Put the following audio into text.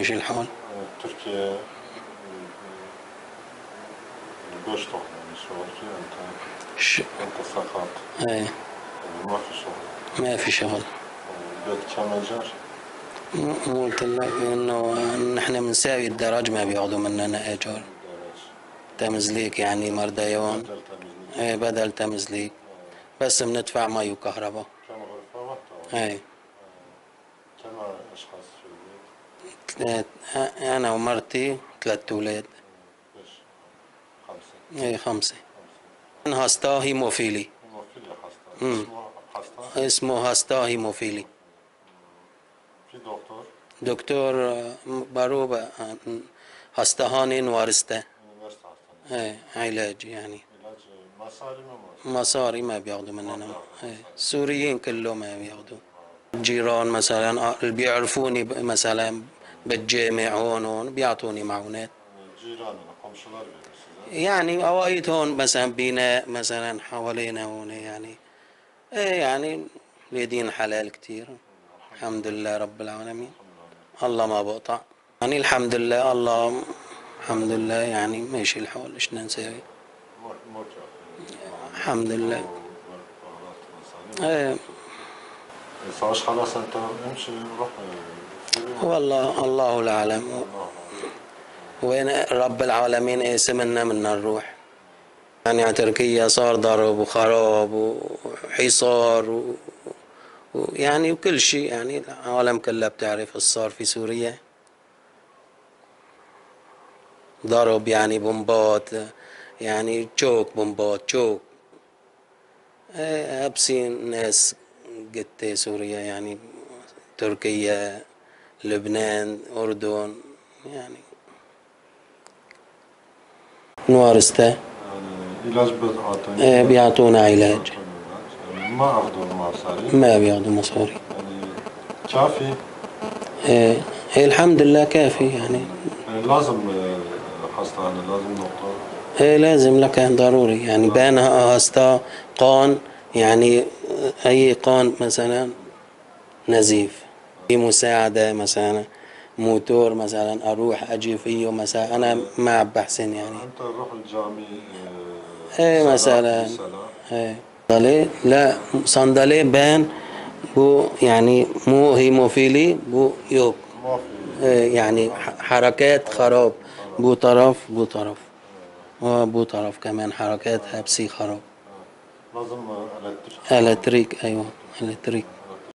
ماشي الحال. تركيا بيشتغل يعني شغل في أنت أنت سقط. ايه. يعني ما في شغل. ما في شغل. البيت كم ايجار؟ مو قلت لك انه نحن بنساوي الدرج ما بياخذوا مننا ايجار. تمزليك يعني مرديون. بدل تمزليك. ايه بدل تمزليك. بس بندفع مي وكهرباء. كم غرفة واحدة؟ ايه. كم اشخاص في البيت؟ انا ومرتي 3 اولاد. ليش؟ 5. ايه 5. هاستا هيموفيلي. هيموفيلي هاستا. اسمه هاستا؟ اسمه هاستا هيموفيلي. في دكتور؟ دكتور باروبا هاستهاني نوارستا. ايه علاج يعني. علاج مصاري ما مصاري ما بياخذوا مننا. ايه السوريين كلهم ما بياخذوا. الجيران مثلا اللي بيعرفوني مثلا بالجامع هون هون بيعطوني معونات. جيران komşular verir size. يعني اوقات هون مثلا بناء مثلا حوالينا هون يعني. ايه يعني اليدين حلال كتير. الحمد لله رب العالمين. الله ما بقطع. يعني الحمد لله الله الحمد لله يعني ماشي الحال. ايش بدنا نسوي؟ الحمد لله. ايه. savaş خلاص انت امشي روح. والله الله العالم وين رب العالمين قاسم منا نروح. يعني على تركيا صار ضرب وخراب وحصار ويعني وكل شيء، يعني العالم كلها بتعرف ايش صار في سوريا. ضرب يعني بومبات، يعني تشوك بومبات تشوك. هبسين ناس قت سوريا، يعني تركيا، لبنان، أردن، يعني نوارستا. علاج بيعطونا. ايه بيعطونا علاج. يعني ما أخذوا مصاري. ما بياخذوا مصاري. يعني كافي؟ ايه الحمد لله كافي يعني. يعني لازم hastane، لازم دكتور. ايه لازم لك ضروري يعني. بان هاستا قان، يعني اي قان مثلا نزيف، في مساعدة مثلا موتور مثلا اروح اجي فيه مثلا، انا ما عم بحسن يعني. انت روح الجامي. ايه مثلا. ايه صندلي، لا صندلي بان بو يعني مو هيموفيلي بو يوك. إيه يعني حركات خراب بو طرف بو طرف وبو طرف كمان حركات هبسي خراب. لازم الكتريك. الكتريك ايوه الكتريك.